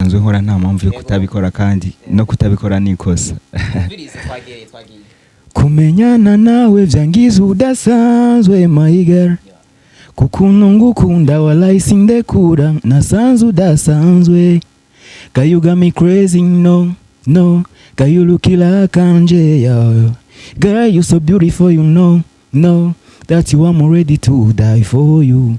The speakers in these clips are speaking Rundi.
nsanzwe nkora, nta mpamvu yo kutabikora, kandi no kutabikora ni ikosa. Twagiye, twagiye. Kumenyana nawe vyangiza udasanzwe, my girl, kukuntu ngukunda walahi sindekura, nasanze udasanzwe. Girl, you got me crazy, no no. Girl, you look like angel, yeah. Girl, you so beautiful, you know no that you I'm ready to die for you.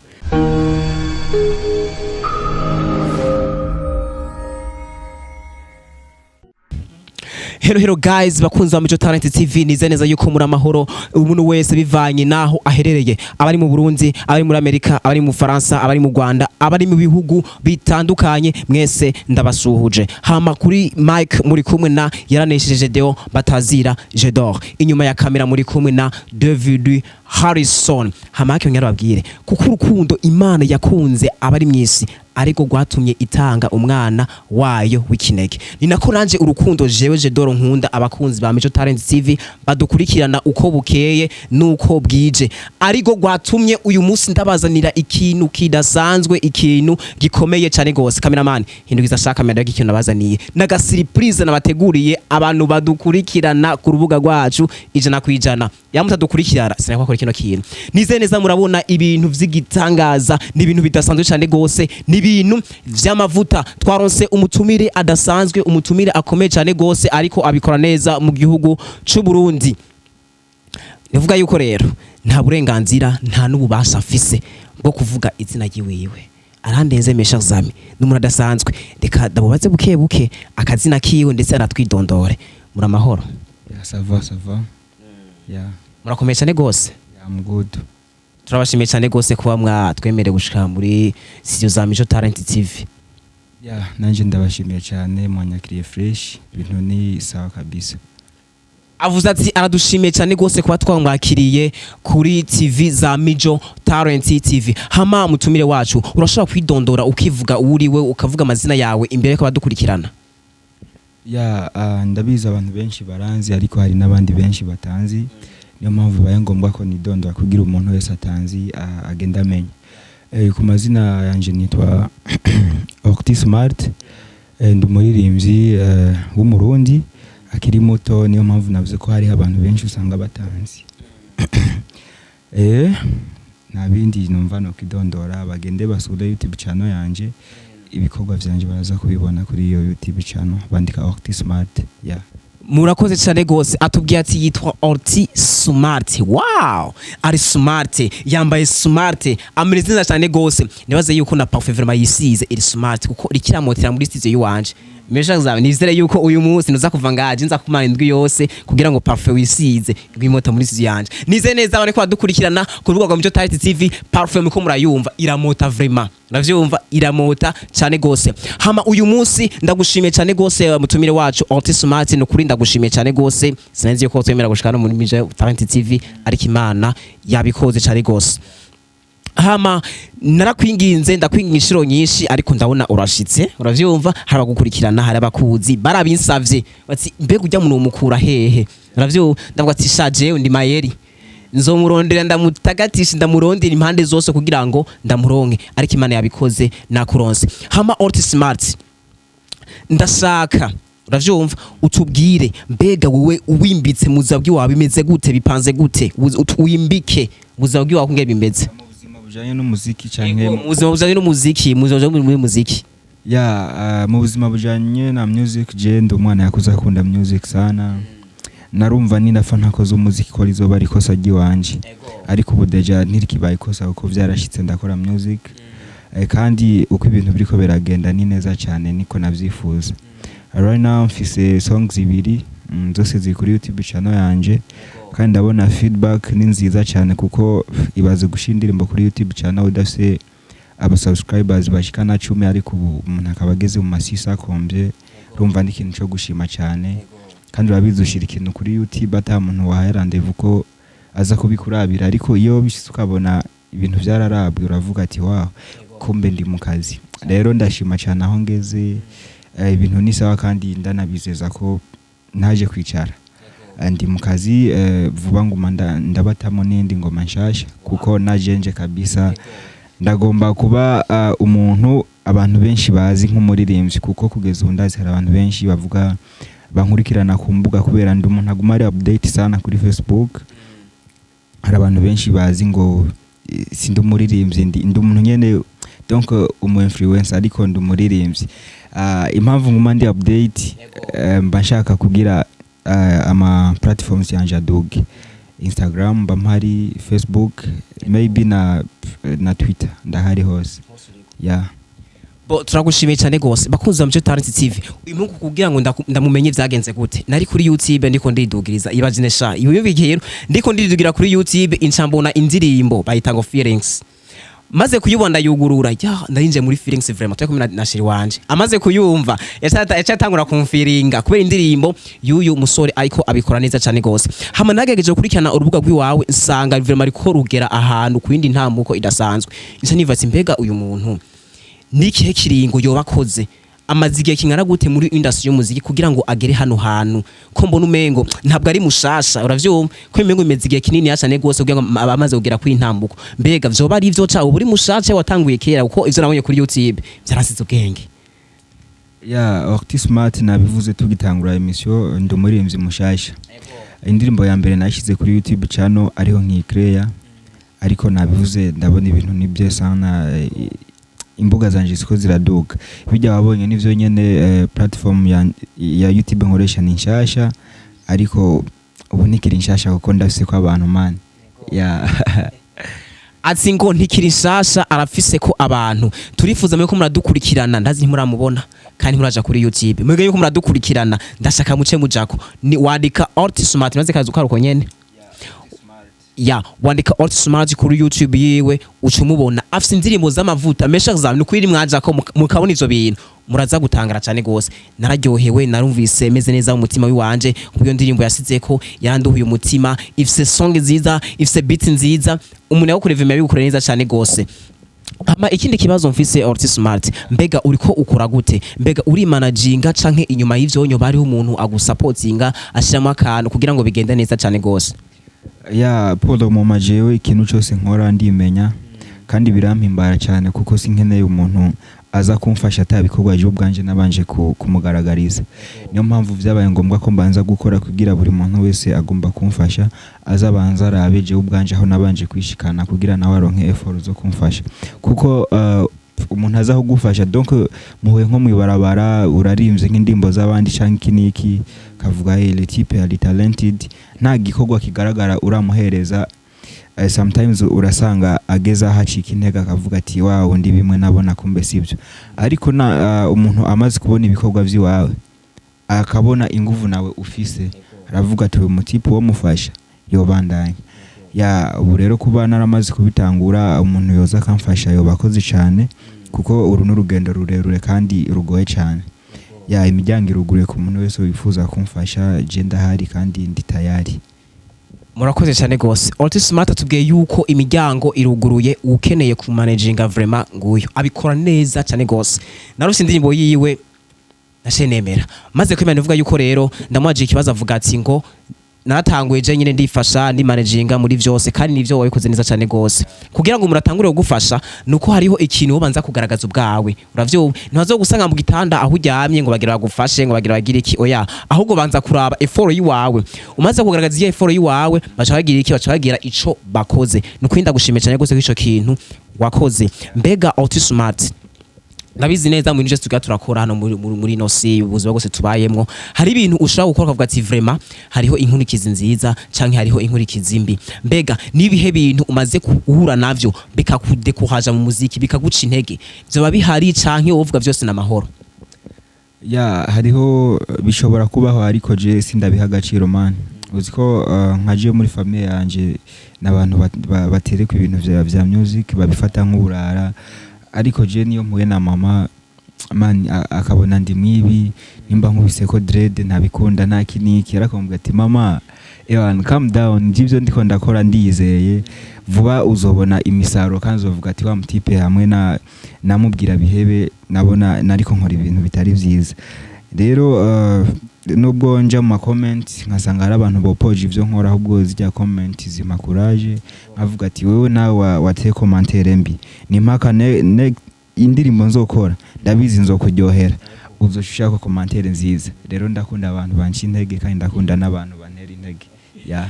Hello, hello guys, bakunzi ba Mico Talent TV, nize neza yuko muri amahoro, umuntu wese bivanye naho aherereye, abari mu Burundi, abari muri Amerika, abari mu Faransa, abari mu Rwanda, abari mu bihugu bitandukanye, mwese ndabasuhuje. Hama kuri mic muri kumwe na Yaranesheje Deo Batazira Jedor, inyuma ya kamera muri kumwe na David Harrison. Hama hakyo nyarababwire kuko urukundo Imana yakunze abari mw'isi ariko rwatumye itanga umwana wayo w'ikinege, ni nako nanje urukundo jewe Jedoro nkunda abakunzi ba Mico Talent TV badukurikirana uko bukeye nuko bwije, ariko rwatumye uyu munsi ndabazanira ikintu kidasanzwe, ikintu gikomeye cyane gose. Cameraman, hindukiza shaka kamera y'ikintu nabazaniye, naga surprise nabateguriye abantu badukurikirana ku rubuga rwacu 100%. Yamutadukurikirana sinakora kino kintu. Nize neza murabona ibintu vy'igitangaza, ni ibintu bidasanzwe cyane gose, ni ibintu vy'amavuta. Twaronse umutumire adasanzwe, umutumire akomeye cyane gose, ariko abikora neza mu gihugu c'u Burundi. Nivuga yuko rero nta burenganzira, nta n'ububasha afise bwo kuvuga izina ryiwiwe, arandenze, mes chers amis, ni umuntu adasanzwe. Reka ndamubaze buke buke akazina kiwe ndetse anatwidondore. Muri amahoro? Yeah, ça va, ça va, yeah. Murakomeye cyane gose? Yeah, I'm good. Turabashimiye cyane gose kuba mwatwemereye gushika muri studio za Mico Talent TV. Yeah, nanje ndabashimiye cyane, mwanyakiriye fresh, ibintu ni sawa kabisa. Avuze ati aradushimiye cyane gose kuba twamwakiriye kuri TV za Mijo Talent TV. Hama mutumire wacu, urashobora kwidondora, ukivuga uwuriwe, ukavuga amazina yawe imbere y'uko badukurikirana? Yeah, ndabizi abantu benshi baranzi, ariko hari n'abandi benshi batanzi, niyo mpamvu bibaye ngombwa ko nidondora kugira umuntu wese atanzi agenda amenya. Ku mazina yanje nitwa Orti Smart, ndi umuririmbyi w'Umurundi akiri muto, niyo mpamvu navuze ko hariho abantu benshi usanga batanzi. Nta bindi numva no kwidondora, bagende basure YouTube channel yanje, ibikorwa vyanje baraza kubibona kuri iyo YouTube channel, bandika Orti Smart, yeah. Murakoze cyane gose. Atubwiye ati yitwa Orti Smart. Wow, ari smart, yambaye smart, ameze neza cyane gose. Nibaze yuko na parfum vraiment yisize iri smart, kuko rikiramotera muri studio yiwanje. Mesha zawe, nizere yuko uyu munsi nuza kuva ngaje nza kumara indwi yose kugira ngo parfum wisize igwimota muri studio yanje. Nizere neza abone ko badukurikirana ku rubuga rwa Mico Talent TV, parfum ko murayumva iramota vraiment, uravyumva, iramota cyane gose. Hama uyu munsi ndagushimiye cyane gose, mutumire wacu Orti Smart, ni ukuri ndagushimiye cyane gose. Sinzi yuko twemera gushika no muri Mico Talent TV, ariko Imana yabikoze cyane gose. Hama narakwinginze, ndakwinginga inshuro nyinshi, ariko ndabona urashitse, uravyumva. Hari abagukurikirana, hari abakuzi, barabinsavye bati: "Mbega ujya muntu mukura hehe?" Uravyumva, ndavuga ati: "Sha, jewe ndi mayeri, nzomurondera, ndamutagatisha, ndamurondera impande zose kugira ngo ndamuronke." Ariko Imana yabikoze, nakuronse. Hama Orti Smart, ndashaka, uravyumva, utubwire mbega wowe uwimbitse mu buzima bw'iwawe bimeze gute, bipanze gute? Wimbike ubuzima bw'iwawe kungene bimeze. Mu buzima bujanye n'umuziki canke Mu buzima bujanye n'umuziki, mu buzima bujanye n'umuziki. Yeah, mu buzima bujanye na music, je ndi umwana yakuze akunda music sana. Narumva ninapfa ntakoze umuziki ko rizoba ari ikosa ry'iwanje, ariko ubu déjà ntirikibaye ikosa kuko vyarashitse ndakora music. Kandi uko ibintu biriko biragenda ni neza cyane, niko navyifuza. Right now mfise songs ibiri, zose ziri kuri YouTube channel yanje, kandi ndabona feedback ni nziza cyane, kuko ibaze gushira indirimbo kuri YouTube channel udafise aba subscribers bashika na 10, ariko ubu umuntu akaba ageze mu masisa akombye, urumva ni ikintu cyo gushima cyane. Kandi urabizi, ushira ikintu kuri YouTube ata muntu wahaye rendez-vous ko aza kubikurabira, ariko iyo bishitse ukabona ibintu vyararabwe, uravuga ati: "Wow, kumbe ndi mu kazi." Rero ndashima cyane aho ngeze, ibintu ni sawa, kandi ndanabizeza ko ntaje kwicara. Ndi mu kazi, vuba nguma ndabatamo n'indi ngoma nshasha, kuko najenje kabisa. Ndagomba kuba umuntu abantu benshi bazi nk'umuririmbyi, kuko kugeza ubu ndazi hari abantu benshi bavuga bankurikirana ku mbuga, kubera ndi umuntu aguma ari update sana kuri Facebook. Hari abantu benshi bazi ngo sindi umuririmbyi, ndi umuntu nyene, donc umu influencer, ariko ndi umuririmbyi. Impamvu nguma ndi update, mba nshaka kugira ama platforms yanje aduge. Instagram mba mpari, Facebook maybe na Twitter, ndahari hose, yeah. Bo, turagushimiye cyane gose, bakunzi ba Mico Talent TV. Uyu mungu kugira ngo ndamumenye vyagenze gute, nari kuri YouTube ndiko ndidugiriza. Ibagine sha, iyo bigiye ndiko ndidugira kuri YouTube, incambona indirimbo bayita ngo Feelings. Maze kuyibona ndayugurura, ya ndarinjiye muri feelings vraiment. Turi kumwe na chéri wanje, amaze kuyumva yaca atangura kumfiringa kubera indirimbo y'uyu musore, ariko abikora neza cyane gose. Hama nagerageje gukurikirana urubuga rw'iwawe, nsanga vraiment ariko rugera ahantu ku yindi ntambuko idasanzwe. Nca nibaza, mbega uyu muntu nikihe kiringo yoba akoze, amaze igihe kingana gute muri industry y'umuziki kugira ngo agere hano hantu, ko mbona umengo ntabwo ari mushasha? Uravyumva ko umengo imeze igihe kinini cyane gose kugira ngo abamaze kugera kuri intambuko. Mbega vyoba ari ivyo ca ubu uri mushasha, watanguye kera? Kuko ivyo nabonye kuri YouTube vyaransize ubwenge. Ya, Orti Smart, nabivuze tugitangura emission, ndi umuririmbyi mushasha. Indirimbo ya mbere nashyize kuri YouTube channel ariho nkikreya, ariko nabivuze, ndabona ibintu nibyo sana, imbuga zanje ziko ziraduga. Bijya wabonye nivyo nyene, platform ya YouTube nkoresha ni nshasha, ariko ubu ntikiri nshasha kuko ndafise ko abantu, man, ya. Ati ngo ntikiri nshasha, arafise ko abantu. Turifuza mwe ko muradukurikirana, ndazi ntimuramubona kandi ntimuraja kuri YouTube. Mwebwe yuko muradukurikirana, ndashaka muce mujako ni wandika Art Smart, maze kazi ukaruko nyene ya wandika Art Smart kuri YouTube yiwe, uca umubona afise indirimbo z'amavuta mesha zawe. Ni kwiri mwaja ko mukabona ivyo bintu, muraza gutangara cyane gose. Nararyohewe, narumvise meze neza mu mutima wiwanje kubyo ndirimbo yasizeko, yaranduhuye umutima. Ifise song nziza, ifise beat nziza, umuntu yagukoreye vema, yabigukoreye neza cyane gose. Hama ikindi kibazo mfise, Art Smart, mbega uriko ukora gute? Mbega uri managinga canke inyuma y'ivyo nyoba hariho umuntu agusapotinga, ashiramo akantu kugira ngo bigende neza cyane gose? Ya, pour moment jewe ikintu cyose nkora ndimenya, kandi birampimbara cyane, kuko sinkeneye umuntu aza kumfasha atabikorwa jewe ubwanje nabanje kumugaragariza. Niyo mpamvu vyabaye ngombwa ko mbanza gukora kugira buri muntu wese agomba kumfasha azabanza arabe jewe ubwanje aho nabanje kwishikana, kugira nawe aronke effort zo kumfasha. Kuko umuntu aza kugufasha, donc muhuye nko mwibarabara, urarimvye nk'indimbo z'abandi canke iki n'iki, kavuga: "Hey, le type ari talented," nta gikorwa kigaragara uramuhereza. Sometimes urasanga ageze aho acika intege, akavuga ati: "Wow, ndi bimwe nabona kumbe sibyo." Ariko na umuntu amaze kubona ibikorwa vy'iwawe, akabona inguvu nawe ufise, aravuga ati: "Uyu mutipe wo mufasha yobandanya." Ya, ubu rero kuba naramaze kubitangura, umuntu yoza akamfasha yoba akoze cyane, kuko uru ni urugendo rurerure kandi rugoye cyane. Ya, imiryango iruguruye ku muntu wese wifuza kumfasha, je ndahari kandi ndi tayari. Murakoze cyane gose. Art Smart atubwiye yuko imiryango iruguruye, ukeneye ku managinga vraiment nguyu abikora neza cyane gose. Narose indirimbo yiwe nashe nemera, maze kwimana ivuga yuko rero ndamuhaje ikibazo, avuga ati ngo naratanguye je nyine ndifasha, ndi managinga muri vyose, kandi nivyo wabikoze neza cyane gose. Kugira ngo umuntu atangure kugufasha nuko hariho ikintu ubanza kugaragaza ubwawe, uravyumva? Ntibazo gusanga mu gitanda aho uryamye ngo bagira bagufashe, ngo bagira bagire iki, oya. Ahubwo banza kuraba effort yiwawe. Umaze kugaragaza iyo effort yiwawe, baca bagira iki? Baca bagira ico bakoze. Nuko ndagushimiye cyane gose ko ico kintu wakoze. Mbega Art Smart, ndabizi neza mu bintu byose tugira turakora hano muri ino si, ubuzima bwose tubayemwo, hari ibintu ushobora gukora ukavuga ati vraiment hariho inkurikizi nziza canke hariho inkurikizi mbi. Mbega nibihe bintu umaze guhura navyo bikakudekuhaja mu muziki, bikaguca intege? Vyoba bihari canke wovuga vyose n'amahoro? Ya, hariho, bishobora kubaho, ariko je sindabiha agaciro, man. Uzi ko nka je muri famille yanje n'abantu baterekwa ibintu vya music, babifata nk'uburara. Ariko je niyo mpuye na mama, man, akabona ndi mwibi, nimba nkubise ko dread ntabikunda, nta kiniki, arakumbwira ati: "Mama, ewan, calm down, njivyo ndiko ndakora ndizeye vuba uzobona imisaruro, kandi uzovuga ati wa mutipe hamwe na namubwira bihebe, nabona nariko nkora ibintu bitari vyiza." Rero nubwo nja mu ma comment nkasanga hari abantu bopoje ivyo nkora, ahubwo zijya comment zimpa courage, nkavuga ati wewe nawe wateye commentaire mbi, ni mpaka ne indirimbo nzokora ndabizi nzokuryohera, uzoca ushaka commentaire nziza. Rero ndakunda abantu banca intege kandi ndakunda n'abantu bantera intege, ya.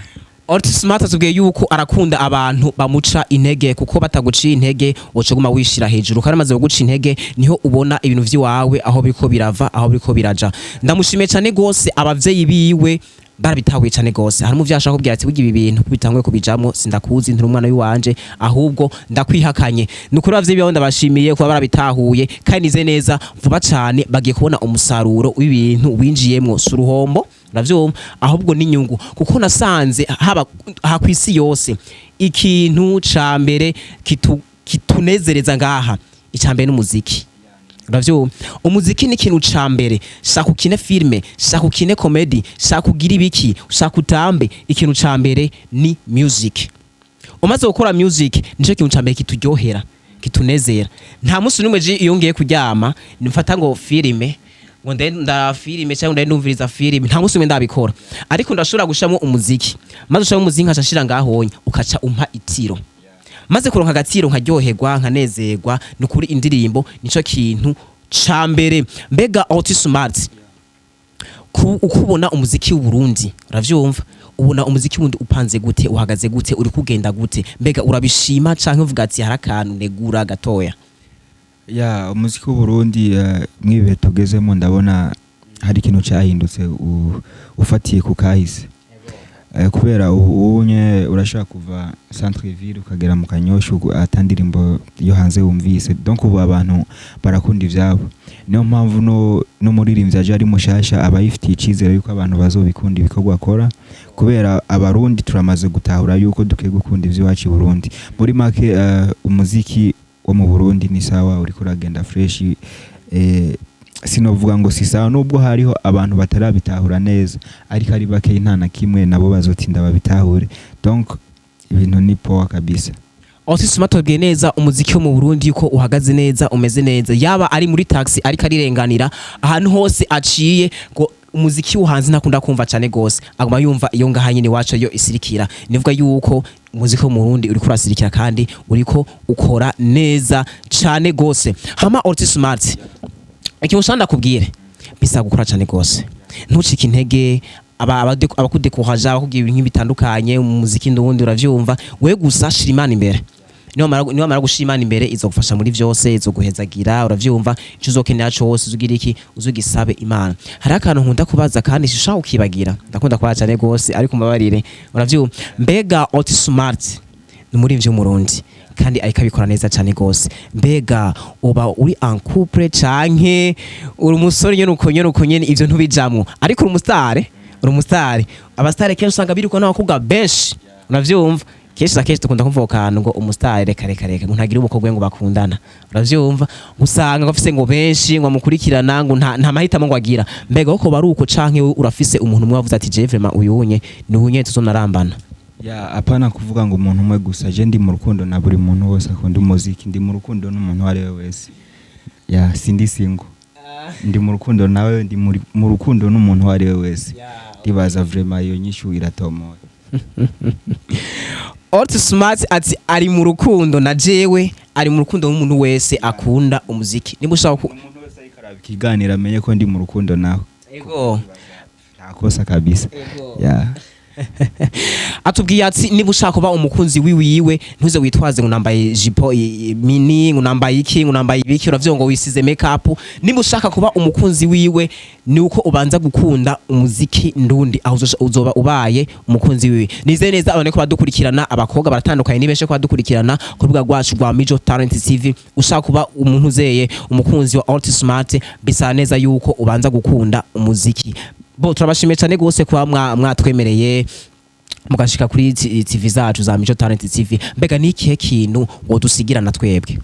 Orti Smart atubwiye yuko arakunda abantu bamuca intege, kuko bataguciye intege woca guma wishira hejuru, kandi amaze kuguca intege niho ubona ibintu vy'iwawe aho biriko birava, aho biriko biraja. Ndamushimiye cyane gose. Abavyeyi biwe barabitahuye cyane gose. Hari umuvyeyi ashaka kubwira ati burya ibi bintu bitanguye kubijamwo sindakuzi, nturi umwana w'iwanje, ahubwo ndakwihakanye. Ni ukuri abavyeyi biwe ndabashimiye kuba barabitahuye, kandi nize neza vuba cyane bagiye kubona umusaruro w'ibintu winjiyemwo. Si uruhombo, uravyumva, ahubwo n'inyungu, kuko nasanze haba ha kwisi yose ikintu ca mbere kitunezereza ngaha, ica mbere n'umuziki, uravyumva. Umuziki ni ikintu ca mbere. Shaka ukine filme, shaka ukine comedy, shaka ugire ibiki, shaka utambe, ikintu ca mbere ni music. Umaze gukora music, nico kintu ca mbere kituryohera, kitunezera. Nta munsi n'umwe je iyo ngiye kuryama mfata ngo filime, ngo nda filime cyangwa nde ndumviriza filime. Nta munsi umwe ndabikora, ariko ndashobora gushiramo umuziki, maze ushiramo umuziki nkaca nshira ngahonye, ukaca umpa itiro, maze kuronka agaciro nkaryoherwa, nkanezerwa. Ni ukuri indirimbo nico kintu ca mbere. Mbega Orti Smart, uko ubona umuziki w'u Burundi, uravyumva, ubona umuziki wundi upanze gute, uhagaze gute, uri kugenda gute? Mbega urabishima canke uvuga ati hari akantu negura gatoya? Ya, umuziki w'u Burundi mwibihe tugezemo ndabona hari ikintu cyahindutse ufatiye ku kahise. Kubera ubu unye urashobora kuva centre ville ukagera mu Kanyosha ata ndirimbo yo hanze wumvise. Donc ubu abantu barakunda ivyabo, niyo mpamvu no n'umuririmbyi aje ari mushasha aba yifitiye icizere yuko abantu bazobikunda ibikorwa akora, kubera Abarundi turamaze gutahura yuko dukwiye gukunda ivy'iwacu i Burundi. Muri make umuziki wo mu Burundi ni sawa, uriko uragenda fresh. Sinovuga ngo si sawa, nubwo hariho abantu batarabitahura neza, ariko ari bake, nta na kimwe, nabo bazotinda babitahure. Donc ibintu ni poa kabisa. Orti Smart tubwiye neza umuziki wo mu Burundi yuko uhagaze neza, umeze neza, yaba ari muri taxi ariko arirenganira, ahantu hose aciye, ngo umuziki wo hanze ntakunda kumva cyane gose, aguma yumva iyo ngaha nyine iwacu yo isirikira. Nivuga yuko umuziki wo mu Burundi uriko urasirikira kandi uriko ukora neza cyane gose. Hama Orti Smart, ikintu ushaka ndakubwire, bisaba gukora cyane gose, ntucike intege. Abakudekuhaja, abakubwira ibintu bitandukanye mu muziki nduwundi, uravyumva, we gusa shira Imana imbere. Niwamara gushira Imana imbere, izogufasha muri vyose, izoguhezagira, uravyumva. Ico uzokenera cose uzugira iki, uzugisabe Imana. Hari akantu nkunda kubaza kandi sishaka kukibagira, ndakunda kubaza cyane gose, ariko mbabarire, uravyumva. Mbega Orti Smart ni umuririmbyi w'Umurundi kandi ariko abikora neza cyane gose. Mbega uba uri en couple canke uri umusore nyene uko nyene, uko nyene ivyo ntubijamwo, ariko uri umusitare? Uri umusitare. Abasitare kenshi usanga biriko n'abakobwa benshi, uravyumva. Kenshi na kenshi dukunda kumva ako kantu ngo umusitare reka reka reka, ngo ntagira umukobwa we ngo bakundana, uravyumva, usanga ngo afise ngo benshi ngo amukurikirana, ngo nta mahitamo ngo agira. Mbega ko bari uko, canke wewe urafise umuntu umwe wavuze ati je vraiment uyunye ni unye tuzonarambana? Ya, apana kuvuga ngo umuntu umwe gusa. Je ndi mu rukundo na buri muntu wese akunda umuziki, ndi mu rukundo n'umuntu uwo ari we wese. Ya, sindi single, ndi mu rukundo nawe, ndi mu rukundo n'umuntu uwo ari we wese. Ndibaza vraiment iyo nyishu iratomoye. Orti Smart ati ari mu rukundo na jewe, ari mu rukundo n'umuntu wese akunda umuziki. Niba ushaka Umuntu wese ariko araba ikiganiro amenye ko ndi mu rukundo nawe. Ego. Nta kosa kabisa. Ya. Atubwiye ati niba ushaka kuba umukunzi wiwiwe, ntuze witwaze ngo nambaye jipo mini, ngo nambaye iki, ngo nambaye ibiki, uravyo, ngo wisize make up. Niba ushaka kuba umukunzi wiwe, ni uko ubanza gukunda umuziki ndundi, aho uzoba ubaye umukunzi wiwe. Nizeye neza abone ko badukurikirana, abakobwa baratandukanye, ni benshi ko badukurikirana ku rubuga rwacu rwa Mijo Talent TV. Ushaka kuba umuntu uzeye umukunzi wa Orti Smart, bisa neza yuko ubanza gukunda umuziki. Bo turabashimiye cyane gose kuba mwatwemereye mugashika kuri TV zacu za Mico Talent TV. Mbega ni ikihe kintu wodusigira na twebwe?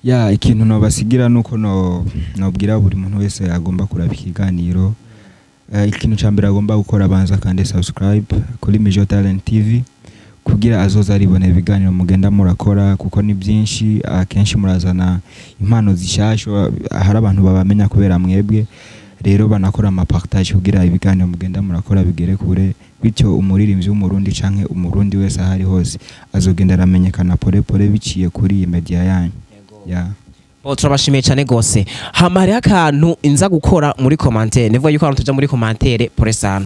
Ya, ikintu nobasigira nuko no nobwira buri muntu wese agomba kuraba ikiganiro, ikintu ca mbere agomba gukora, abanza kandi subscribe kuri Mijo Talent TV kugira azoza aribona ibiganiro mugenda murakora, kuko ni byinshi. Akenshi murazana impano zishasha, hari abantu babamenya kubera mwebwe. Rero banakora ama partage kugira ibiganiro mugenda murakora bigere kure, bityo umuririmbyi w'Umurundi canke Umurundi wese aho ari hose azogenda aramenyekana pole pole biciye kuri iyi media yanyu, yeah. Oh, turabashimiye cyane gose. Hama hariho akantu inza gukora muri commentaire, nivuga yuko abantu tuja muri commentaire, pole sana,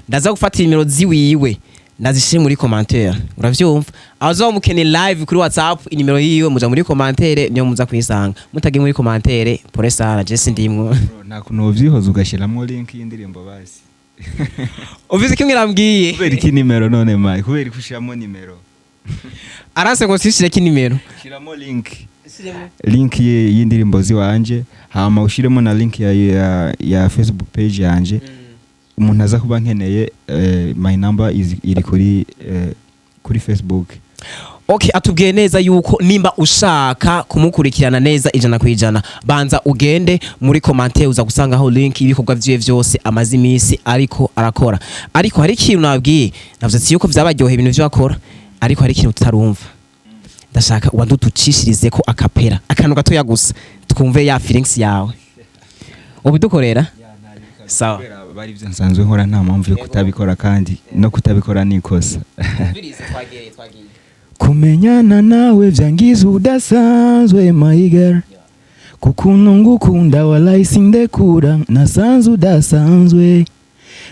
ndaza gufata inimero ziwiwe ndazishire muri commentaire, uravyumva? Abazoba mukeneye live kuri WhatsApp, inimero yiwe muja muri commentaire niyo muza kuyisanga. Mutagiye muri commentaire, pole sana, je sindimwo. Bro, nta kuntu wovyihoza ugashiramwo link y'indirimbo basi? Uvize kimwe nambwiye. Kubera iki nimero none mai? Kubera iki ushiramo nimero? Aranse ngo sishireko inimero. Shiramo link y'indirimbo ziwanje, hama ushiremo na link ya Facebook page yanje. Umuntu aza kuba nkeneye, my number is iri kuri Facebook. Okay, atubwiye neza yuko nimba ushaka kumukurikirana neza 100%, banza ugende muri commentaire, uza gusangaho link y'ibikorwa vyiwe vyose amaze iminsi ariko arakora. Ariko hari ikintu nabwiye, navuze ati yuko vyabaryoheye ibintu vyo akora, ariko hari ikintu tutarumva. Ndashaka ubandutucishirize ko acapella, akantu gatoya gusa, twumve ya feelings yawe ubidukorera. Sawa. Kubera bari ivyo nsanzwe nkora, nta mpamvu yo kutabikora, kandi no kutabikora ni ikosa. Kumenyana nawe vyangiza udasanzwe, my girl, kukuntu ngukunda walahi sindekura, nasanze udasanzwe.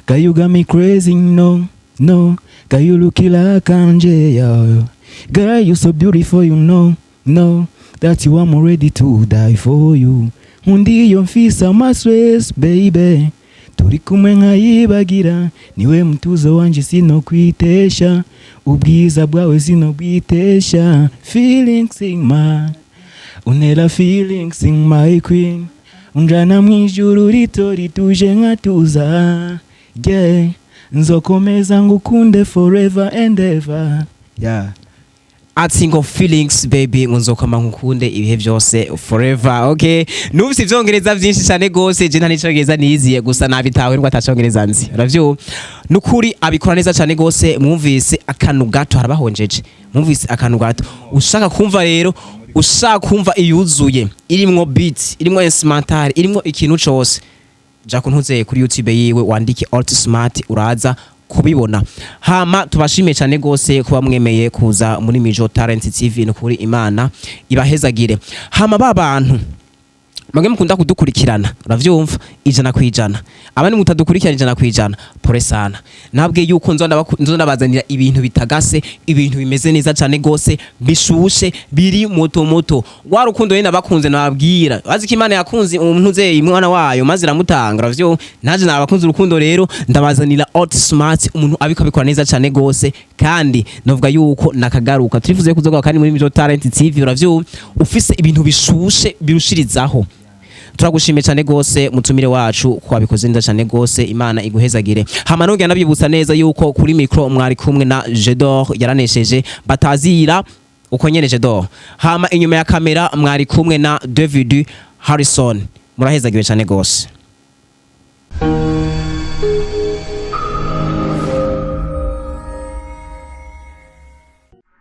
Girl, you got me crazy, no no. Girl, you look like angel, yeah. Girl, you so beautiful, you know no that you I'm ready to die for you. Nkundi iyo mfise ama stress, baby, turi kumwe nkayibagira. Niwe mutuzo wanje, sinokwitesha ubwiza bwawe, sinobwitesha. Feelings in my unera, feelings in my queen, unjana mwijuru rito rituje nkatuza, yeah. Nzokomeza ngukunde forever and ever, yeah. Ati ngo feelings baby, ngo nzokama nkukunde ibihe byose forever. Okay, numvise ivyongereza vyinshi cyane gose, je nta n'icongereza niziye, gusa nabitawe nubwo atacongereza nzi, uravyumva? Nukuri abikora neza cyane gose. Mwumvise akantu gato, harabahonjeje, mwumvise akantu gato. Ushaka kumva rero, ushaka kumva iyuzuye, irimwo beat, irimwo instrumental, irimwo ikintu cose, ja kuntuze kuri YouTube yiwe, wandike Alt Smart, uraza kubibona. Hama tubashimiye cyane gose kuba mwemeye kuza muri Mijo Talent TV. No kuri Imana ibahezagire. Hama ba bantu mwebwe mukunda kudukurikirana, uravyumva, 100%, abandi mutadukurikirana 100%, pole sana. Nabwiye yuko nzo ndabazanira ibintu bitagase, ibintu bimeze neza cyane gose, bishushe, biri moto moto. Wa rukundo nyine nabakunze, nababwira azi ko Imana yakunze umuntu uzeye umwana wayo maze iramutanga, uravyumva? Naje nabakunze urukundo, rero ndabazanira Alt Smart, umuntu abiko abikora neza cyane gose. Kandi novuga yuko nakagaruka, turifuze kuzogaruka kandi muri Mijo Talent TV, uravyumva, ufise ibintu bishushe birushirizaho. Turagushimiye cyane gose, mutumire wacu, ko wabikoze neza cyane gose. Imana iguhezagire. Hama nongera nabibutsa neza yuko kuri micro mwari kumwe na Jedor yaranesheje, batazira uko nyene Jedor. Hama inyuma ya kamera mwari kumwe na David Harrison. Murahezagiwe cyane gose.